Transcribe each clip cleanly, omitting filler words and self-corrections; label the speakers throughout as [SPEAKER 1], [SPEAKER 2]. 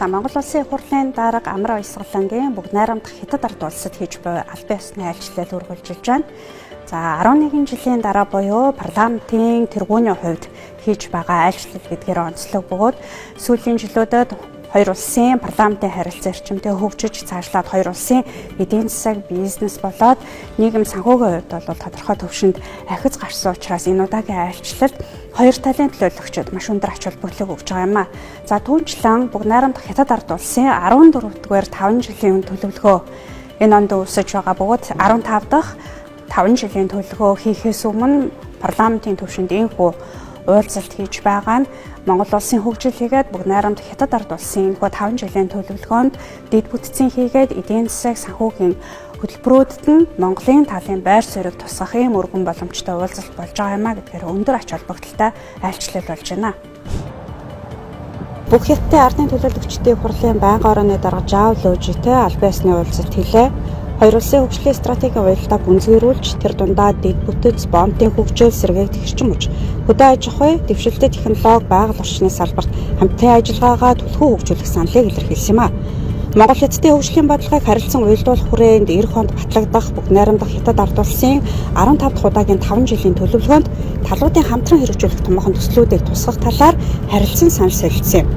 [SPEAKER 1] За, Монгол Улсын Их Хурлын дарга Амар Баясгалангийн Бүгд Найрамдах Хятад ард улсад хийж буй албан ёсны айлчлал үргэлжилж байна. За, 11 жилийн дараа буюу парламентын тэргүүний хувьд хийж байгаа айлчлал гэдгээр онцлог бөгөөд сүүлийн жилүүдэд хоёр улсын парламентын харилцаа эрчимтэй хөгжиж, цаашлаад хоёр улсын эдийн засаг, бизнес болоод нийгэм санхүүгийн хувьд бол тодорхой түвшинд ахиц гарсан учраас энэ удаагийн айлчлалд хоёр талын төлөөлөгчид маш өндөр ач холбогдлыг өгч байгаа юм а. За, түүнчлэн Бүгд Найрамдах Хятад ард улсын 14-р 5 жилийн төлөвлөгөө энэ онд үүсэж байгаа бөгөөд 15 дахь 5 жилийн төлөвлөгөө хийхээс өмнө парламентын түвшинд ийнхүү уулзалт хийж байгаа нь Монгол улсын хөгжил хийгээд Бүгд Найрамдах Хятад ард улсын энэхүү 5 жилийн төлөвлөгөөнд дэд бүтцийн хийгээд эдийн засаг, санхүүгийн хөтөлбөрүүдэд нь Монголын талын байр суурийг тусгах ийм өргөн боломжтой уулзалт болж байгаа юм а гэдгээр өндөр ач холбогдолтой айлчлал болж байна. Бүх Хятадын ардын төлөөлөгчдийн хурлын байнгын орооны дарга Жао Лөжитэй албан ёсны уулзалт хийлээ. Хоёр улсын хөгжлийн стратегийн уялдааг гүнзгийрүүлж, тэр дундаа дэд бүтэц, боомтын хөгжил, сэргээгдэх эрчим хүч, хөдөө аж ахуй, дэвшилтэй технологи, байгаль орчны салбарт хамтын ажиллагаагаа түлхүү хөгжүүлэх саналыг илэрхийлсэн юм а. Монгол Хятадын хөгжлийн бодлогыг харилцан уялдуулах хүрээнд 90 онд батлагдах Бүгд Найрамдах Хятад ард улсын 15 дахь удаагийн 5 жилийн төлөвлөгөөнд талуудын хамтран хэрэгжүүлэх томоохон төслүүдийг тусгах талаар харилцан санал солилцсон юм.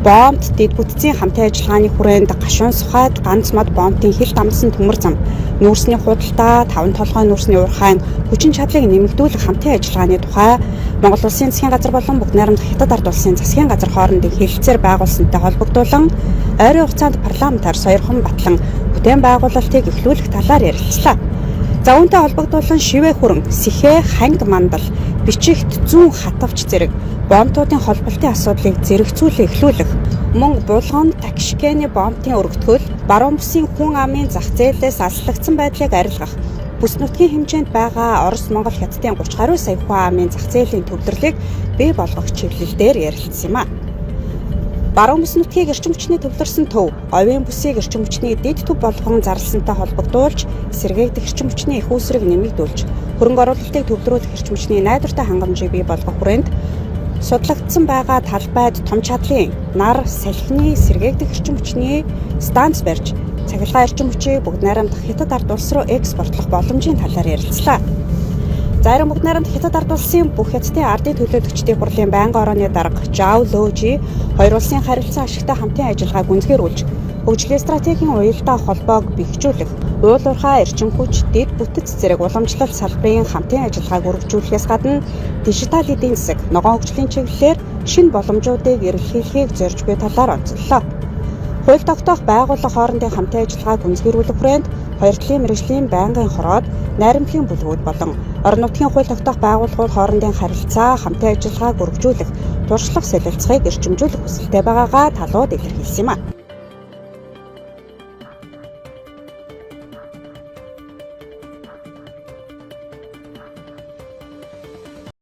[SPEAKER 1] Боомт, дэд бүтцийн хамтын ажиллагааны хүрээнд Гашуун Сухайд ганц мод боомтын хил дамсан төмөр зам, нүүрсний худалдаа, таван толгой нүүрсний уурхайн хүчин чадлыг нэмэгдүүлэх хамтын ажиллагааны тухай Монгол Улсын засгийн газар болон Бүгд Найрамдах Хятад ард улсын засгийн газар хоорондын хэлэлцээр байгуулсантай холбогдуулан ойрын хугацаанд парламентаар сойрхон батлан бүтээн байгуулалтыг эхлүүлэх талаар ярилцлаа. За, үүнтэй холбогдуулан шивээ хүрэн, сэхээ, ханг мандал, бичигт зүүн хатавч зэрэг боомтуудын холболтын асуудлыг зэрэгцүүлэн эхлүүлэх, мөн Булган Такшкены боомтын өргөтгөл, баруун бүсийн хүн амын зах зээлээс алслагдсан байдлыг арилгах, бүс нутгийн хэмжээнд байгаа Орос, Монгол, Хятадын 30 гаруй сая хүн амын зах зээлийн төвлөрлийг бий болгох чиглэл дээр ярилцсан юм а. Баруун бүс нутгийг эрчим хүчний төвлөрсөн төв, говийн бүсийг эрчим хүчний дэд төв болгон зарласантай холбогдуулж, сэргээгдэх эрчим хүчний эх үүсвэрийг нэмэгдүүлж, хөрөнгө оруулалтыг төвлөрүүлэх эрчим хүчний найдвартай хангамжийг бий болгох хүрээнд судлагдсан байгаа талбайд том чадлын нар салхины сэргээгдэх эрчим хүчний станц барьж, цахилгаан эрчим хүчийг Бүгд Найрамдах Хятад ард улс руу экспортлох боломжийн талаар ярилцлаа. За, харин Бүгд Найрамдах Хятад ард улсын бүх Хятадын ардын төлөөлөгчдийн хурлын байнгын орооны дарга Жао Лөжи хоёр улсын харилцан ашигтай хамтын ажиллагааг гүнзгийрүүлж, хөгжлийн стратегийн уялдаа холбоог бэхжүүлэх, уул уурхай, эрчим хүч, дэд бүтэц зэрэг уламжлалт салбарын хамтын ажиллагааг өргөжүүлэхээс гадна дижитал эдийн засаг, ногоон хөгжлийн чиглэлээр шинэ боломжуудыг эрэлхийлэхийг зорж буй талаар онцоллоо. Хууль тогтоох байгууллага хоорондын хамтын ажиллагааг гүнзгийрүүлэх хүрээнд хоёр талын мэргэжлийн байнгын хороод, найрамдлын бүлгүүд болон орон нутгийн хууль тогтоох байгууллагууд хоорондын харилцаа, хамтын ажиллагааг өргөжүүлэх, туршлага солилцохыг эрчимжүүлэх хүсэлтэй байгаагаа талууд илэрхийлсэн юм а.